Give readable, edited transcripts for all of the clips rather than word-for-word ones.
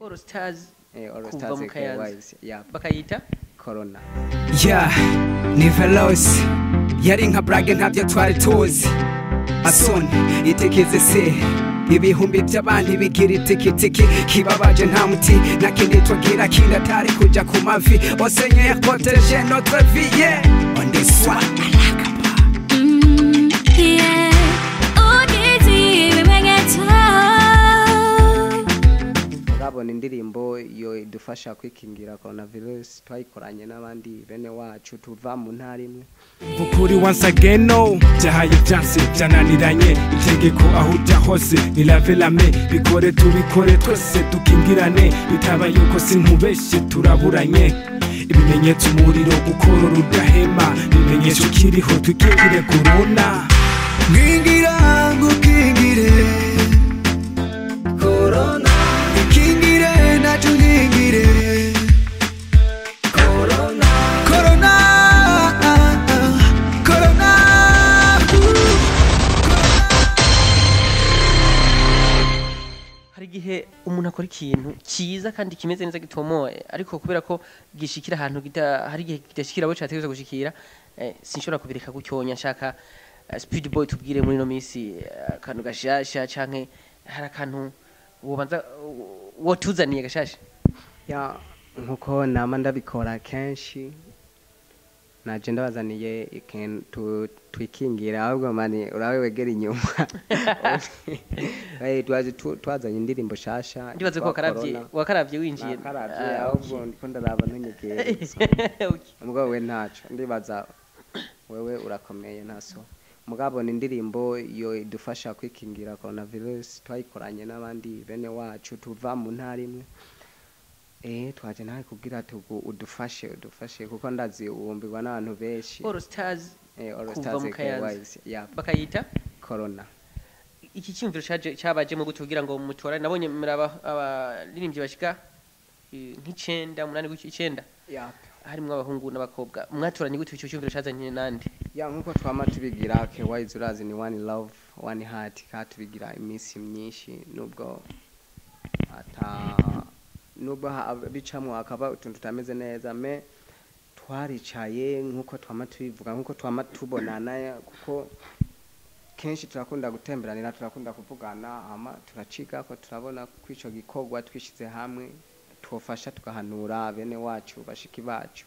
All Stars All kuva Stars mu Kayanza. Wise, yeah. Bakayita Corona. Yeah, ni Veloce yari nka brage, ntabyo twari tuzi. Asoni itekeze se ibihumbi by'abantu bigira itikitiki kibabaje, nta muti nta kindi tugira kindi atari kuja ku mavi. Oh Seigneur, protège notre vie, yeah. On this one. Yeah. Ugize ibimenyetso. Urabona indirimbo yo idufasha kwikingira coronavirus, twayikoranye n'abandi bene wacu tuva mu ntara imwe. Bukuri once again, no byahaye byanse byananiranye, itegeko aho ujya hose ni lave lame. Bikore, tubikore twese, dukingirane. Bitaba yuko sinkubeshye, turaburanye. Ibimenyetso: umuriro, gukorora udahema, ibimenyetso ukiriho. Twikingire corona. Nkingira ngukingire corona, ikingire nacu nkingire corona, corona, corona. Hari igihe umuntu akora ikintu cyiza kandi kimeze neza gitomoye, ariko kubera ko gishikira ahantu hari igihe kidashikira abo cyategerezwa gushikira. Sinshobora kubireka gutyonya. Nshaka Speed Boy tubwire muri ino minsi akantu gashasha, canke hari akantu wobanza wotuzaniye gashasha. Ya, nkuko nama ndabikora kenshi, naje ndabazaniye ikintu twikingira. Ahubwo mani urabe wegera inyuma. Twaje twazanye indirimbo shasha Ndibaze ko yitwa wakaravye. Corona. Wakaravye winjiye. Nakaravye. Ah, ahubwo ndiko ndaraba ntunyegere. Okay. Mugabo we ntaco, ndibaza wewe urakomeye, ntaso. Mugabo ni indirimbo yo idufasha kwikingira coronavirus, twayikoranye n'abandi bene wacu tuva mu ntara imwe. Twaje nawe kugira tugu udufashe kuko ndazi uwumbirwa n'abantu benshi. All Stars All kuva Stars mu Kayanza. Wise, yeah. Bakayita Corona. Iki cyumviro caje cabajemo gute kugira ngo mutorane? Nabonye muraba abaririmbyi bashika nk'icenda, umunani gutyo, icenda, harimwo abahungu n'abakobwa. Mwatoranye gute? Icyo cyumviro cazanye nande? Ya, nkuko twama tubigira ke Wise, urazi ni one love, one heart, ka tubigira iminsi myinshi, nubwo ata nubwo bicamwo akaba utuntu tutameze neza, mais twaricaye nkuko twama tubivuga, nkuko twama tubonana, kuko kenshi turakunda gutemberanira, turakunda kuvugana, hama turaciga ko turabona ko ico gikorwa twishize hamwe twofasha, tugahanura bene wacu, bashiki bacu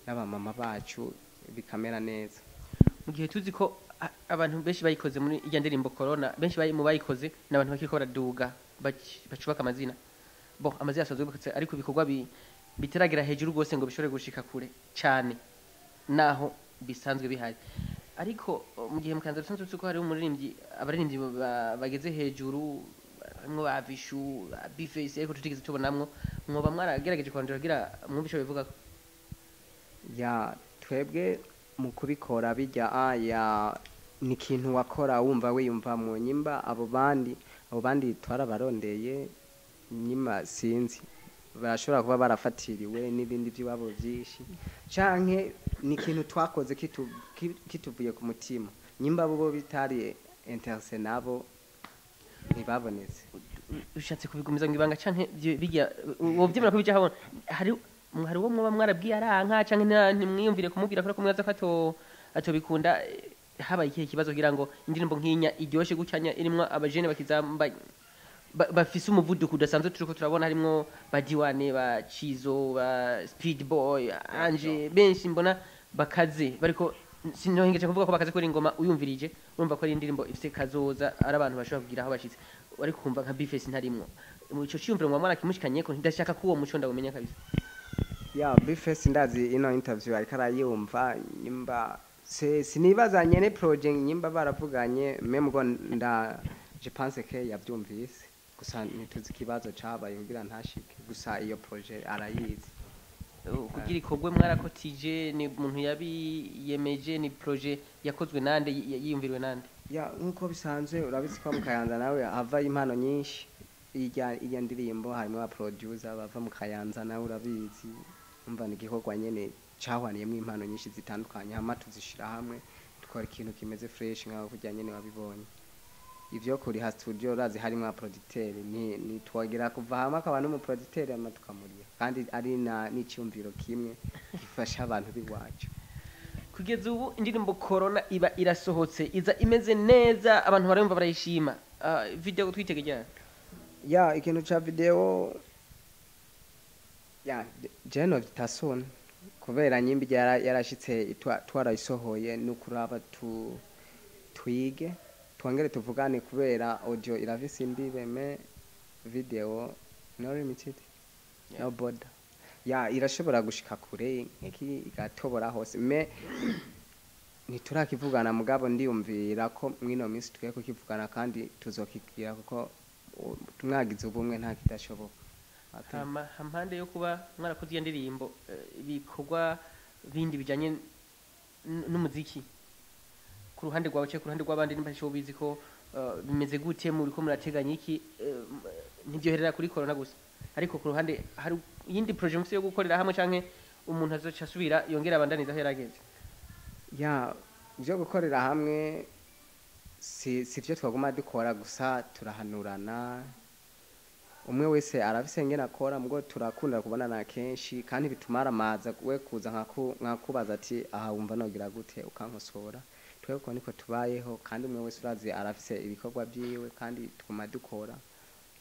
n'abamama bacu, bikamera neza. Mu gihe tuzi ko abantu benshi bayikoze muri irya ndirimbo Corona, benshi mu bayikoze ni abantu bakiriko baraduga, bacubaka amazina. Bon, amazina asanzwe yubakitse, ariko ibikorwa bitaragera hejuru rwose ngo bishobore gushika kure cyane naho bisanzwe bihari. Ariko mu gihe mu Kayanza dusanzwe tuzi ko hariho umuririmbyi, abaririmbyi bageze hejuru, harimwo ba Vishu, ba Bface, ariko tutigeze tubonamwo, mwoba mwaragerageje kwandura kugira mwumve ico bivugako? Ya, twebwe mu kubikora bijya ya ni ikintu wakora wumva wiyumva mu nyimba. Abo bandi twarabarondeye nyima, sinzi, barashobora kuba barafatiriwe n'ibindi by'iwabo byinshi, canke ni ikintu twakoze kituvuye ku mutima. Nyimba bo bitari intéressé, nabo ntibabonetse. Ushatse kubigumiza ngo ibanga, canke bijya wovyemera ko bija habona? Hari uwo mwoba mwarabwiye aranka, canke ntimwiyumvire kumubwira kubera ko mwaza ko atobikunda? Habaye ikihe kibazo kugira ngo indirimbo nk'inya iryoshe gucyanya, irimwo abajene bakizamba, bafise umuvuduko udasanzwe turiko turabona, harimwo ba Diwane, ba Chizo, ba Speed Boy, Ange, benshi mbona bakaze, bariko sinohingeje kuvuga ko bakaze kuri ingoma. Uyumvirije urumva ko ari indirimbo ifise kazoza, ari abantu bashobora kugira aho bashitse, ariko kumva nka Bface ntarimwo. Mu ico ciyumviro mwa mwarakimushikanye ko ndashaka ko uwo muco ndawumenya kabisa. Ya, Bface ndazi ino interview ariko arayumva. Nyimba se sinibazanye ne project, nyimba baravuganye, même ngo nda je pense que yavyumvise, gusa ntituzi ikibazo cabaye kugira ntashike. Gusa iyo projet arayizi. Kugira ikorwe mwarakotije? Ni umuntu yabiyemeje? Ni projet yakozwe nande? Yiyumviriwe nande? Ya, nkuko bisanzwe urabizi ko mu Kayanza nawe hava impano nyinshi. Irya ndirimbo harimo aba producer bava mu Kayanza, nawe urabizi. Umva, ni igikorwa nyene cahwaniyemwo impano nyinshi zitandukanye, hama tuzishira hamwe, dukora ikintu kimeze fresh nkaho kurya nyene wabibonye. Ivyo kuriha studio, urazi harimwo abaproducteur, ni twagira kuva hamwe akaba n'umuproducteur hama tukamuriha, kandi ari na n'iciyumviro kimwe gifasha abantu b'iwacu. Kugeza ubu indirimbo Corona iba irasohotse, iza imeze neza, abantu barayumva, barayishima. Video twitege ryari? Ya, ikintu ca video ya je no bitasona kubera nyimbi yarashitse twarayisohoye, nukuraba tu twige twongere tuvugane, kubera audio irafise imbibe, mais video no limited, no border. Ya, irashobora gushika kure nk'iki, igatobora hose, mais ntiturakivugana. Mugabo ndiyumvira ko mwino minsi tugiye kukivugana kandi tuzokigira, kuko mwagize ubumwe nta kidashoboka. Hama hampande yo kuba mwarakoze iyo ndirimbo, ibikorwa bindi bijanye n'umuziki ku ruhande rwawe cyangwa ku ruhande rw'abandi, nimba cyo bizi ko bimeze gute, muri ko murateganya iki? Ntibyoherera kuri Corona gusa, ariko ku ruhande hari iyindi projet mufise yo gukorera hamwe, canke umuntu azoca asubira yongera abandaniza aho yarageze? Ya, byo gukorera hamwe si byo twaguma dukora gusa, turahanurana, umwe wese arafise ngene akora, mugabo turakunda kubonana kenshi kandi bituma aramaza we kuza nkakubaza ati: "Aha wumva nogira gute?" Ukankosora. Twebwe uko niko tubayeho, kandi umwe wese urazi arafise ibikorwa byiwe, kandi tuguma dukora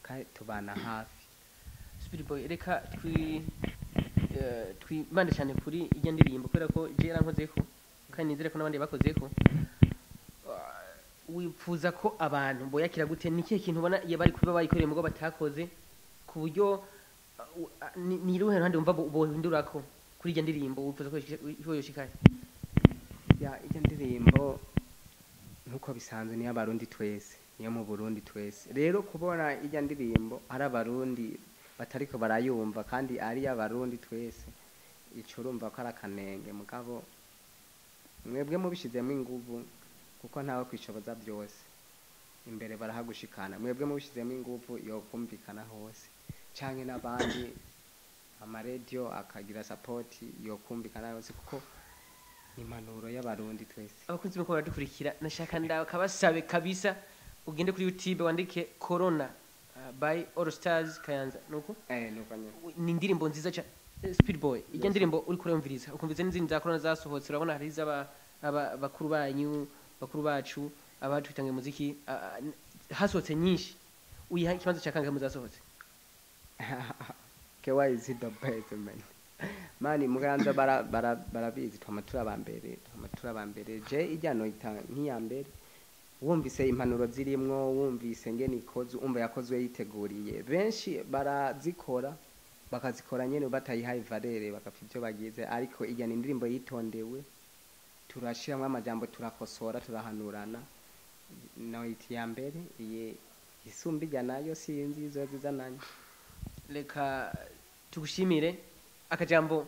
kandi tubana hafi. Speed Boy, reka twibande cyane kuri ijya ndirimbo, kubera ko je yarankozeko kandi nizere ko n'abandi bakozeko. Wifuza ko abantu boyakira gute? Ni ikihe kintu ubona iyo bari kuba bayikoreye mugo batakoze, ku buryo ni uruhe ruhande wumva bohindurako kuri ijya ndirimbo wifuza ko yoshikaye? Ya, ijya ndirimbo nkuko bisanzwe niyo Abarundi twese, niyo mu Burundi twese. Rero kubona ijya ndirimbo ari Abarundi batariko barayumva kandi ari Abarundi twese, ico urumva ko ari akanenge. Mugabo mwebwe mubishizemo inguvu, kuko ntawe kwishoboza byose, imbere barahagushikana. Mwebwe mubishizemo inguvu yokumvikana hose, canke n'abandi amaradiyo akagira support, yokumvikana hose, kuko ni impanuro y'Abarundi twese. Abakunzi bako baradukurikira, nashaka ndakabasabe kabisa ugende kuri YouTube wandike Corona by All Stars Kayanza, nuko? Eh, nuko nyene. Ni indirimbo nziza cyane. Speed Boy, ijya ndirimbo uri kurayumviriza ukumviza n'izindi za Corona zasohotse, urabona hari iz'aba bakuru banyu, bakuru bacu abatwitangiye muziki, hasohotse nyinshi, uyiha ikibanza cya kangahe mu zasohotse? KY is the best man. Mani muganza bara bara barabizi, twama turi abambere, twama turi abambere. Je ijya no ita nk'iya mbere, wumvise impanuro zirimwo, wumvise ngene ikoze, umva yakozwe yiteguriye. Benshi barazikora, bakazikora nyene batayihaye valeur, bagapfa ibyo bagize, ariko ijya ni indirimbo yitondewe, turashiramwo amajambo, turakosora, turahanurana. No iti ya mbere, iye isumba ijya nayo sinzi izo zizananye. Reka tugushimire. Akajambo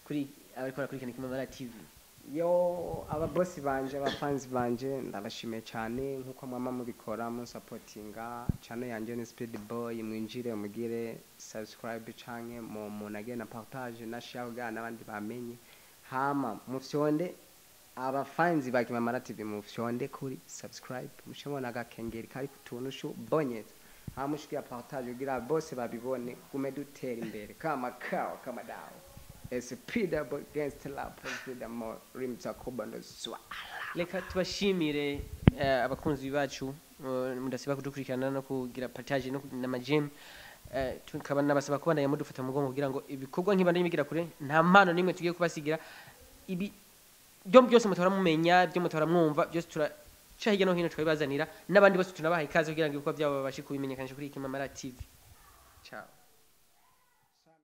kuri abariko barakurikirana Kimamara TV. Yo, ababosi banje, abafanzi banje, ndabashimiye cyane nkuko mwama mubikora munsapotinga. Channel yanje ni Speed Boy, mwinjire mugire subscribe canke mu munage na partage na share kugira n'abandi bamenye. Hama mufyonde, abafanzi ba Kimamara TV, mufyonde kuri subscribe, mushobona agakengeri kari kutuntu shu bonyeza, hama mushikia partage kugira bose babibone, gume dutera imbere kama kawa kama dawa. SP double against love freedom rimsa kubando swa. Reka tubashimire abakunzi bacu, mudasiba kudukurikirana no kugira partage no na majem, tukaba nabasaba kubandanya mudufata mu mugongo kugira ngo ibikorwa nk'ibandanye bigira kure. Nta mpano nimwe tugiye kubasigira. Ibi byo byose mutora mumenya, byo mutora mwumva byose, turaca hirya no hino tukabibazanira. N'abandi bose tunabaha ikaze kugira ngo ibikorwa byabo babashe kubimenyekanisha kuri Kimamara TV. Ciao.